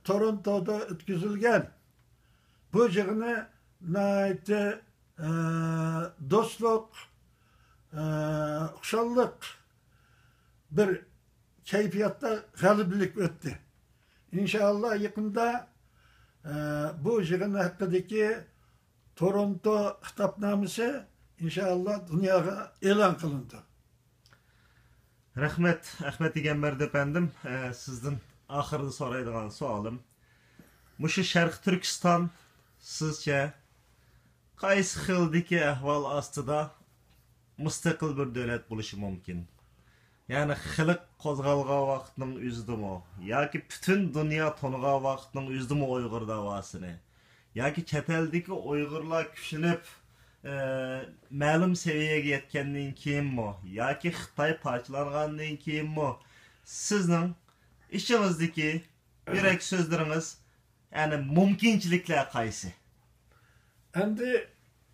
تورونتودا ئۆتكۈزۈلگەن بۇ يىغىنى ناھايىتى، ئە، دوستلۇق، ئە، خۇشاللىق بىر كەيپىياتتا غەلىبىلىك ئۆتتى. ئىنشائاللا، يېقىندا، ئە، بۇ يىغىن ھەققىدىكى تورونتو خىتابنامىسى، ئىنشائاللا، دۇنياغا ئېلان قىلىنىدۇ. رەھمەت، ئەخمەت ئىگەمبەردى ئەپەندىم. ئە، سىزدىن ئاخىرىدا سورايدىغان سوئالىم، مۇشۇ شەرقىي تۈركىستان سىزچە قايسى خىلدىكى ئەھۋال ئاستىدا مۇستەقىل بىر دۆلەت بولۇشى مۇمكىن؟ يەنى خەلق قوزغالغان ۋاقىتنىڭ ئۆزىدىمۇ ياكى پۈتۈن دۇنيا تونۇغان ۋاقىتنىڭ ئۆزىدىمۇ ئۇيغۇر داۋاسىنى؟ ياكى چەت ئەلدىكى ئۇيغۇرلار كۈچىنىپ، ئە، مەلۇم سەۋىيەگە يەتكەندىن كېيىنمۇ؟ ياكى خىتاي پارچىلانغاندىن كېيىنمۇ؟ سىزنىڭ ئىچىڭىزدىكى يۈرەك سۆزلىرىڭىز، يەنى مۇمكىنچىلىكلەر قايسى؟ ئەمدى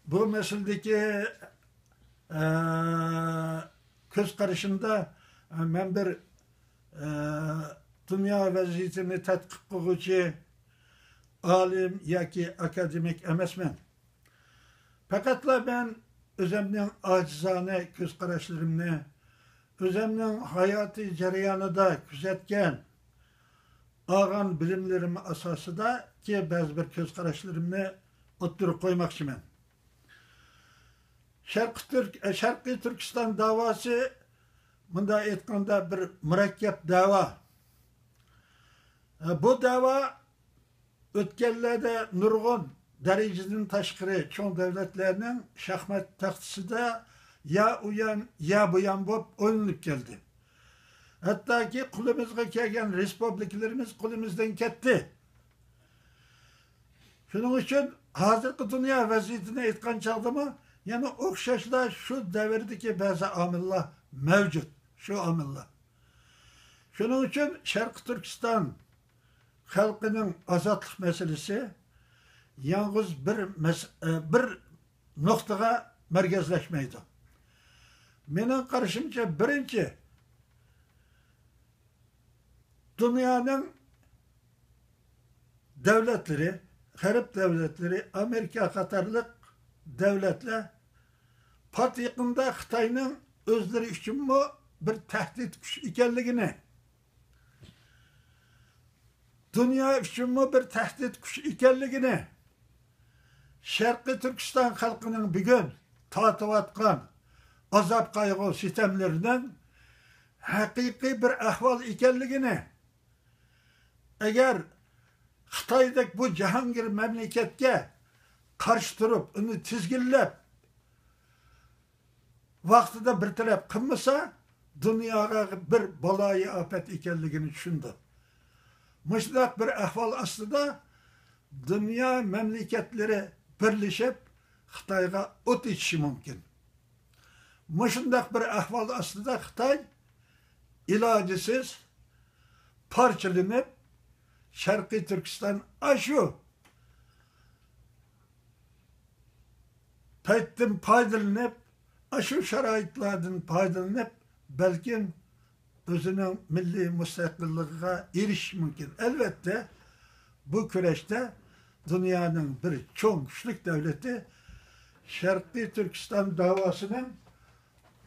بۇ مەسىلىدىكى، ئە، كۆز قارىشىمدا، ئە، مەن بىر، ئە، دۇنيا ۋەزىيىتىنى تەتقىق قىلغۇچى ئالىم ياكى ئاكادېمىك ئەمەسمەن. پەقەتلا مەن ئۆزەمنىڭ ئاجىزانە كۆز قاراشلىرىمنى، ئۆزەمنىڭ ھاياتىي جەريانىدا كۆزەتكەن، ئالغان بىلىملىرىم ئاساسىدىكى بەزى بىر كۆز قاراشلىرىمنى ئوتتۇرىغا قويماقچىمەن. شەرقىي تۈرك-، شەرقىي تۈركىستان داۋاسى، مۇنداق ئېيتقاندا، بىر مۇرەككەپ دەۋا. بۇ دەۋا ئۆتكەنلەردە نۇرغۇن دەرىجىدىن تاشقىرى چوڭ دۆلەتلەرنىڭ شاھمات تەختىسىدە يا ئۇ يان، يا بۇ يان بولۇپ ئوينىلىپ كەلدى. ھەتتاكى قولىمىزغا كەلگەن رېسپۇبلىكىلىرىمىز قولىمىزدىن كەتتى. شۇنىڭ ئۈچۈن ھازىرقى دۇنيا ۋەزىيىتىنى ئېيتقان چاغدىمۇ يەنە ئوخشاشلا شۇ دەۋردىكى بەزى ئامىللار مەۋجۇت، شۇ ئامىللار. شۇنىڭ ئۈچۈن شەرقىي تۈركىستان خەلقىنىڭ ئازادلىق مەسىلىسى يالغۇز بىر مەس-، ئە، بىر نۇقتىغا مەركەزلەشمەيدۇ. مېنىڭ قارىشىمچە، بىرىنچى، دۇنيانىڭ دۆلەتلىرى، غەرب دۆلەتلىرى، ئامېرىكا قاتارلىق دۆلەتلەر پات يېقىندا خىتاينىڭ ئۆزلىرى ئۈچۈنمۇ بىر تەھدىت كۈچ ئىكەنلىكىنى، دۇنيا ئۈچۈنمۇ بىر تەھدىت كۈچ ئىكەنلىكىنى، شەرقىي تۈركىستان خەلقىنىڭ بۈگۈن تارتىۋاتقان ئازاب-قايغۇ-سىتەملىرىنىڭ ھەقىقىي بىر ئەھۋال ئىكەنلىكىنى، ئەگەر خىتايدەك بۇ جاھانگىر مەملىكەتكە قارشى تۇرۇپ، ئۇنى تىزگىنلەپ، ۋاقتىدا بىر تەرەپ قىلمىسا، دۇنياغا بىر بالايىئاپەت ئىكەنلىكىنى چۈشىنىدۇ. مۇشۇنداق بىر ئەھۋال ئاستىدا دۇنيا مەملىكەتلىرى بىرلىشىپ خىتايغا ئوت ئېچىشى مۇمكىن. مۇشۇنداق بىر ئەھۋال ئاستىدا خىتاي ئىلاجىسىز پارچىلىنىپ، شەرقىي تۈركىستان ئاشۇ پەيتتىن پايدىلىنىپ، ئاشۇ شارائىتلاردىن پايدىلىنىپ، بەلكىم ئۆزىنىڭ مىللىي مۇستەقىللىقىغا ئېرىشىشى مۇمكىن. ئەلۋەتتە، بۇ كۈرەشتە دۇنيانىڭ بىر چوڭ كۈچلۈك دۆلىتى شەرقىي تۈركىستان داۋاسىنىڭ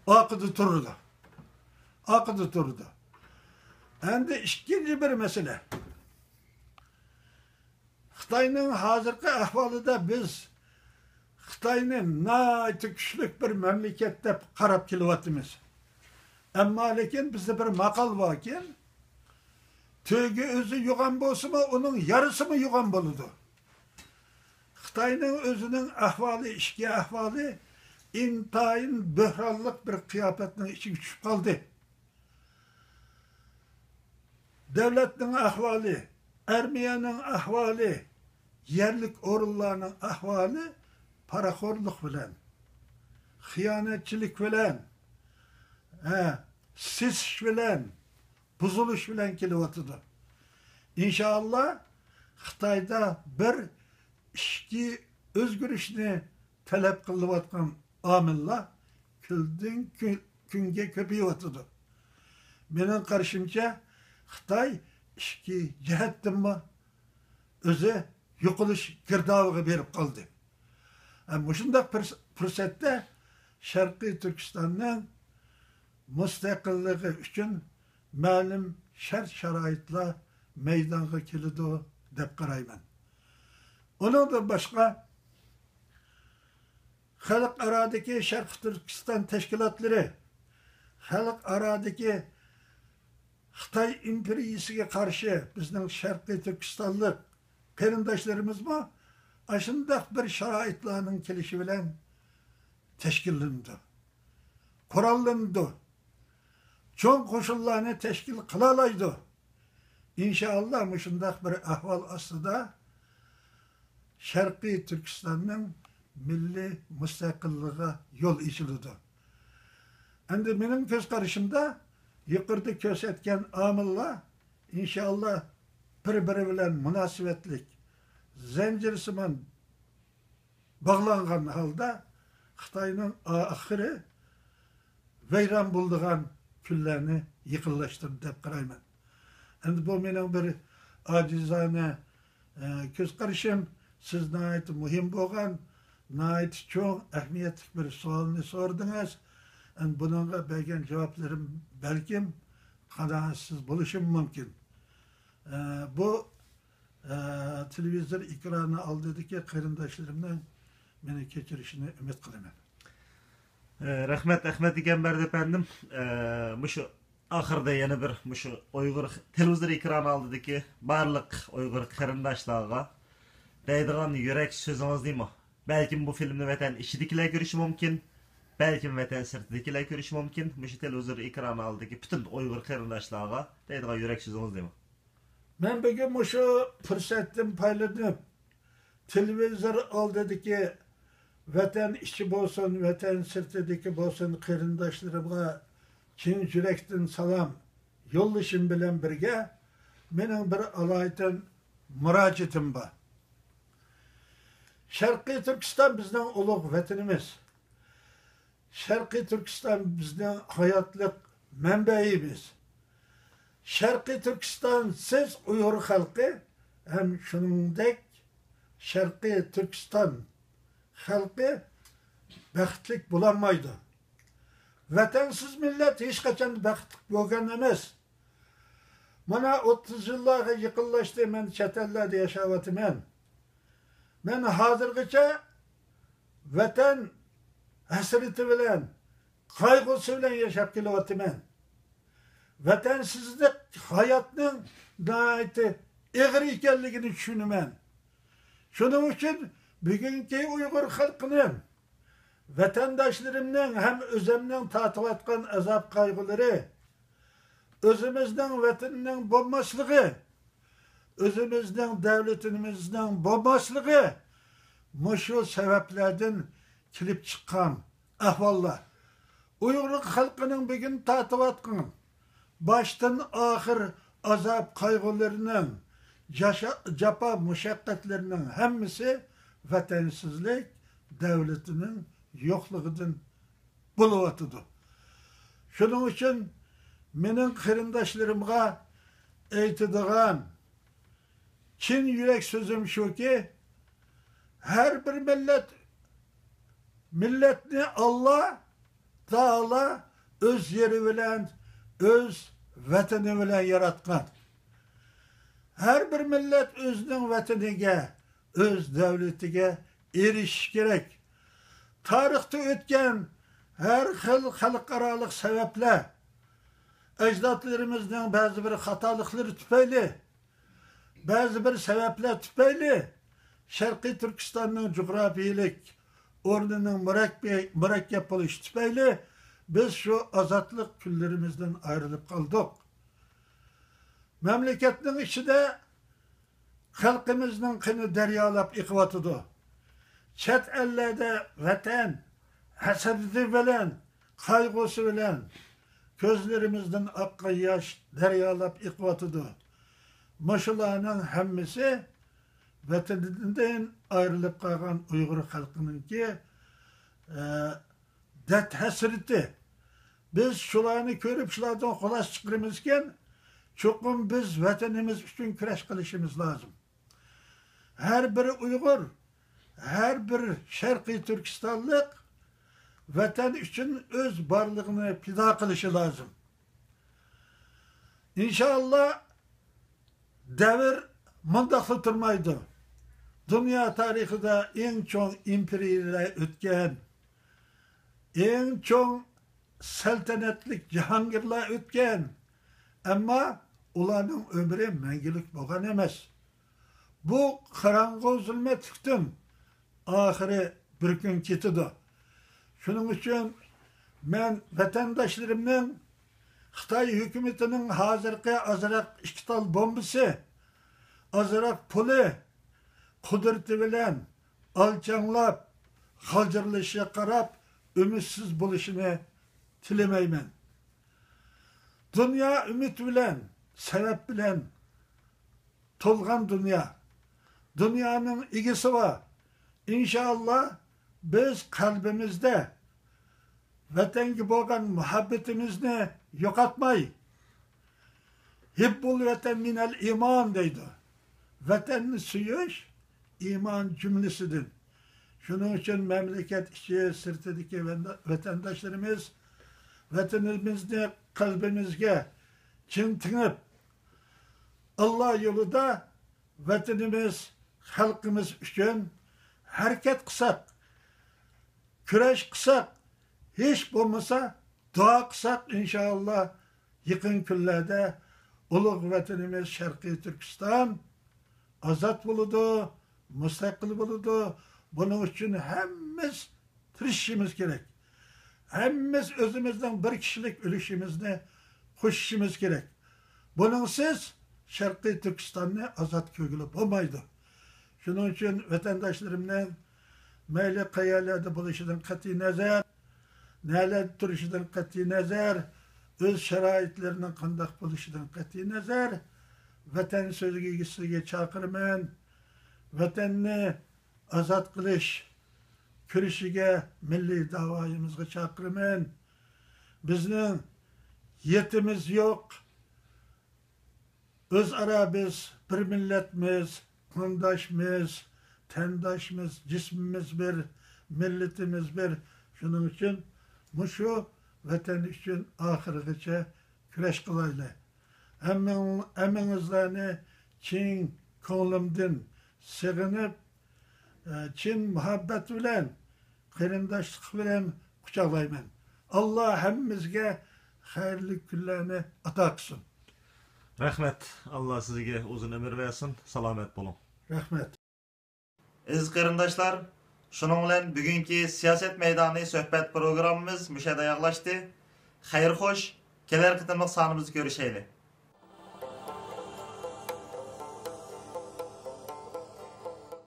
ئارقىدا تۇرىدۇ. ئارقىدا تۇرىدۇ. ئەمدى ئىككىنچى بىر مەسىلە. خىتاينىڭ ھازىرقى ئەھۋالىدا بىز خىتاينى ناھايىتى كۈچلۈك بىر مەملىكەت دەپ قاراپ كېلىۋاتىمىز. ئەمما لېكىن بىزدە بىر ماقال باركەن، تۆگە ئۆزى يوغان بولسىمۇ، ئۇنىڭ يارىسىمۇ يوغان بولىدۇ. خىتاينىڭ ئۆزىنىڭ ئەھۋالى، ئىچكى ئەھۋالى ئىنتايىن بۆھرانلىق بىر قىياپەتنىڭ ئىچىگە چۈشۈپ قالدى. دۆلەتنىڭ ئەھۋالى، ئارمىيەنىڭ ئەھۋالى، يەرلىك ئورۇنلارنىڭ ئەھۋالى پاراخورلۇق بىلەن، خىيانەتچىلىك بىلەن، ھە، سېسىش بىلەن، بۇزۇلۇش بىلەن كېلىۋاتىدۇ. ئىنشائاللا، خىتايدا بىر ئىچكى ئۆزگىرىشنى تەلەپ قىلىۋاتقان ئامىللار كۈندىن كۈ-، كۈنگە كۆپىيىۋاتىدۇ. مېنىڭ قارىشىمچە، خىتاي ئىچكى جەھەتتىنمۇ ئۆزى يوقىلىش گىردابىغا بېرىپ قالدى. ھە، مۇشۇنداق پۇرس-، پۇرسەتتە شەرقىي تۈركىستاننىڭ مۇستەقىللىقى ئۈچۈن مەلۇم شەرت-شارائىتلار مەيدانغا كېلىدۇ دەپ قارايمەن. ئۇنىڭدىن باشقا، خەلقئارادىكى شەرقىي تۈركىستان تەشكىلاتلىرى، خەلقئارادىكى خىتاي ئىمپېرىيىسىگە قارشى بىزنىڭ شەرقىي تۈركىستانلىق قېرىنداشلىرىمىزمۇ ئاشۇنداق بىر شارائىتلارنىڭ كېلىشى بىلەن تەشكىللىنىدۇ، قوراللىنىدۇ، چوڭ قوشۇنلارنى تەشكىل قىلالايدۇ. ئىنشائاللا، مۇشۇنداق بىر ئەھۋال ئاستىدا شەرقىي تۈركىستاننىڭ مىللىي مۇستەقىللىقىغا يول ئېچىلىدۇ. ئەمدى مېنىڭ كۆز قارىشىمدا يۇقىرىدا كۆرسەتكەن ئامىللار، ئىنشائاللا، بىر-بىرى بىلەن مۇناسىۋەتلىك، زەنجىرسىمان باغلانغان ھالدا خىتاينىڭ ئاخىرى ۋەيران بولىدىغان كۈنلەرنى يېقىنلاشتۇردى دەپ قارايمەن. ئەمدى بۇ مېنىڭ بىر ئاجىزانە، ئە، كۆز قارىشىم. سىز ناھايىتى مۇھىم بولغان، ناھايىتى چوڭ ئەھمىيەتلىك بىر سوئالنى سورىدىڭىز. ئەمدى بۇنىڭغا بەرگەن جاۋابلىرىم بەلكىم قانائەتسىز بولۇشىمۇ مۇمكىن. ئە، بۇ، ئە، تېلېۋىزور ئېكرانى ئالدىدىكى قېرىنداشلىرىمنىڭ مېنى كەچۈرۈشىنى ئۈمىد قىلىمەن. ئە، رەھمەت، ئەخمەت ئىگەمبەردى ئەپەندىم. ئە، مۇشۇ ئاخىرىدا يەنە بىر مۇشۇ ئۇيغۇر تېلېۋىزور ئېكرانى ئالدىدىكى بارلىق ئۇيغۇر قېرىنداشلارغا دەيدىغان يۈرەك سۆزىڭىز نېمە؟ بەلكىم بۇ فىلىمنى ۋەتەن ئىچىدىكىلەر كۆرۈشى مۇمكىن، بەلكىم ۋەتەن سىرتىدىكىلەر كۆرۈشى مۇمكىن. مۇشۇ تېلېۋىزور ئېكرانى ئالدىدىكى پۈتۈن ئۇيغۇر قېرىنداشلارغا دەيدىغان يۈرەك سۆزىڭىز نېمە؟ مەن بۈگۈن مۇشۇ پۇرسەتتىن پايدىلىنىپ، تېلېۋىزور ئالدىدىكى ۋەتەن ئىچى بولسۇن، ۋەتەن سىرتىدىكى بولسۇن قېرىنداشلىرىمغا چىن يۈرەكتىن سالام يوللىشىم بىلەن بىرگە، مېنىڭ بىر ئالايىتەن مۇراجىئىتىم بار. شەرقىي تۈركىستان بىزنىڭ ئۇلۇغ ۋەتىنىمىز. شەرقىي تۈركىستان بىزنىڭ ھاياتلىق مەنبەيىمىز. شەرقىي تۈركىستانسىز ئۇيغۇر خەلقى ھەم شۇنىڭدەك شەرقىي تۈركىستان خەلقى بەختلىك بولالمايدۇ. ۋەتەنسىز مىللەت ھېچقاچان بەختلىك بولغان ئەمەس. مانا، ئوتتۇز يىللارغا يېقىنلاشتى، مەن چەت ئەللەردە ياشاۋاتىمەن. مەن ھازىرغىچە ۋەتەن ھەسرىتى بىلەن، قايغۇسى بىلەن ياشاپ كېلىۋاتىمەن. ۋەتەنسىزلىك ھاياتنىڭ ناھايىتى ئېغىر ئىكەنلىكىنى چۈشىنىمەن. شۇنىڭ ئۈچۈن بۈگۈنكى ئۇيغۇر خەلقىنىڭ، ۋەتەنداشلىرىمنىڭ ھەم ئۆزۈمنىڭ تارتىۋاتقان ئازاب-قايغۇلىرى، ئۆزىمىزنىڭ ۋەتىنىنىڭ بولماسلىقى، ئۆزىمىزنىڭ دۆلىتىمىزنىڭ بولماسلىقى مۇشۇ سەۋەبلەردىن كېلىپ چىققان ئەھۋاللار. ئۇيغۇر خەلقىنىڭ بۈگۈن تارتىۋاتقان باشتىن ئاخىر ئازاب-قايغۇلىرىنىڭ، جاشا-، جاپا-مۇشەققەتلىرىنىڭ ھەممىسى ۋەتەنسىزلىك، دۆلىتىنىڭ يوقلۇقىدىن بولۇۋاتىدۇ. شۇنىڭ ئۈچۈن مېنىڭ قېرىنداشلىرىمغا ئېيتىدىغان چىن يۈرەك سۆزۈم شۇكى، ھەر بىر مىللەت، مىللەتنى ئاللا تائالا ئۆز يېرى بىلەن، ئۆز ۋەتىنى بىلەن ياراتقان. ھەر بىر مىللەت ئۆزىنىڭ ۋەتىنىگە، ئۆز دەۋلىتىگە ئېرىشىشى كېرەك. تارىختا ئۆتكەن ھەر خىل خەلقئارالىق سەۋەبلەر، ئەجدادلىرىمىزنىڭ بەزى بىر خاتالىقلىرى تۈپەيلى، بەزى بىر سەۋەبلەر تۈپەيلى، شەرقىي تۈركىستاننىڭ جۇغراپىيىلىك ئورنىنىڭ مۇرەككە-، مۇرەككەپ بولۇشى تۈپەيلى بىز شۇ ئازادلىق كۈنلىرىمىزدىن ئايرىلىپ قالدۇق. مەملىكەتنىڭ ئىچىدە خەلقىمىزنىڭ قېنى دەريالاپ ئېقىۋاتىدۇ. چەت ئەللەردە ۋەتەن ھەسرىتى بىلەن، قايغۇسى بىلەن كۆزلىرىمىزدىن ئاققان ياش دەريالاپ ئېقىۋاتىدۇ. مۇشۇلارنىڭ ھەممىسى ۋەتىنىدىن ئايرىلىپ قالغان ئۇيغۇر خەلقىنىڭكى، ئە، دەرد ھەسرىتى. بىز شۇلارنى كۆرۈپ، شۇلاردىن خۇلاسە چىقىرىمىزكەن، چوقۇم بىز ۋەتىنىمىز ئۈچۈن كۈرەش قىلىشىمىز لازىم. ھەر بىر ئۇيغۇر، ھەر بىر شەرقىي تۈركىستانلىق ۋەتەن ئۈچۈن ئۆز بارلىقىنى پىدا قىلىشى لازىم. ئىنشائاللا، دەۋر مۇنداقلا تۇرمايدۇ. دۇنيا تارىخىدا ئەڭ چوڭ ئىمپېرىيەلەر ئۆتكەن، ئەڭ چوڭ سەلتەنەتلىك جاھانگىرلار ئۆتكەن، ئەمما ئۇلارنىڭ ئۆمرى مەڭگۈلۈك بولغان ئەمەس. بۇ قاراڭغۇ زۇلمەتلىكتىن ئاخىرى بىر كۈن كېتىدۇ. شۇنىڭ ئۈچۈن مەن ۋەتەنداشلىرىمنىڭ خىتاي ھۆكۈمىتىنىڭ ھازىرقى ئازراق ئىككى تال بومبىسى، ئازراق پۇلى، قۇدرىتى بىلەن ئالچاڭلاپ، غالجىرلىشىشىغا قاراپ ئۈمىدسىز بولۇشىنى تىلىمەيمەن. دۇنيا ئۈمىد بىلەن، سەۋەب بىلەن تولغان دۇنيا. دۇنيانىڭ ئىگىسى بار. ئىنشائاللا، بىز قەلبىمىزدە ۋەتەنگە بولغان مۇھەببىتىمىزنى يوقاتماي، «ھۇببۇل ۋەتەن مىنەل ئىمان» دەيدۇ. ۋەتەننى سۆيۈش ئىمان جۈملىسىدىن. شۇنىڭ ئۈچۈن مەملىكەت ئىچى، سىرتىدىكى ۋەتەنداشلىرىمىز ۋەتىنىمىزنى قەلبىمىزگە چىڭ تىڭىپ، ئاللا يولىدا ۋەتىنىمىز، خەلقىمىز ئۈچۈن ھەرىكەت قىلساق، كۈرەش قىلساق، ھېچ بولمىسا دۇئا قىلساق، ئىنشائاللا، يېقىن كۈنلەردە ئۇلۇغ ۋەتىنىمىز شەرقىي تۈركىستان ئازاد بولىدۇ، مۇستەقىل بولىدۇ. بۇنىڭ ئۈچۈن ھەممىمىز تىرىشىشىمىز كېرەك. ھەممىمىز ئۆزىمىزنىڭ بىر كىشىلىك ئۈلۈشىمىزنى قوشۇشىمىز كېرەك. بۇنىڭسىز شەرقىي تۈركىستاننى ئازاد كۆرگىلى بولمايدۇ. شۇنىڭ ئۈچۈن ۋەتەنداشلىرىمنىڭ مەيلى قەيەرلەردە بولۇشىدىن قەتئىينەزەر، نەلەردە تۇرۇشىدىن قەتئىينەزەر، ئۆز شارائىتلىرىنىڭ قانداق بولۇشىدىن قەتئىينەزەر، ۋەتەن سۆيگۈسىگە چاقىرىمەن. ۋەتەننى ئازاد قىلىش كۈرىشىگە، مىللىي داۋايىمىزغا چاقىرىمەن. بىزنىڭ يېتىمىز يوق. ئۆزئارا بىز بىر مىللەتمىز، قانداشمىز، تەنداشمىز، جىسمىمىز بىر، مىللىتىمىز بىر. شۇنىڭ ئۈچۈن مۇشۇ ۋەتەن ئۈچۈن ئاخىرغىچە كۈرەش قىلايلى. ھەممىڭ-، ھەممىڭىزلارنى چىن كۆڭلۈمدىن سېغىنىپ، ئە، چىن مۇھەببەت بىلەن، قېرىنداشلىق بىلەن قۇچاقلايمەن. ئاللا ھەممىمىزگە خەيرلىك كۈنلەرنى ئاتا قىلسۇن. رەھمەت. ئاللا سىزگە ئۇزۇن ئۆمۈر بەرسۇن. سالامەت بولۇڭ. رەھمەت. ئەزىز قېرىنداشلار، شۇنىڭ بىلەن بۈگۈنكى سىياسەت مەيدانى سۆھبەت پروگراممىمىز مۇشۇ يەردە ئاياغلاشتى. خەير خوش، كېلەر قېتىملىق سانىمىزدا كۆرۈشەيلى.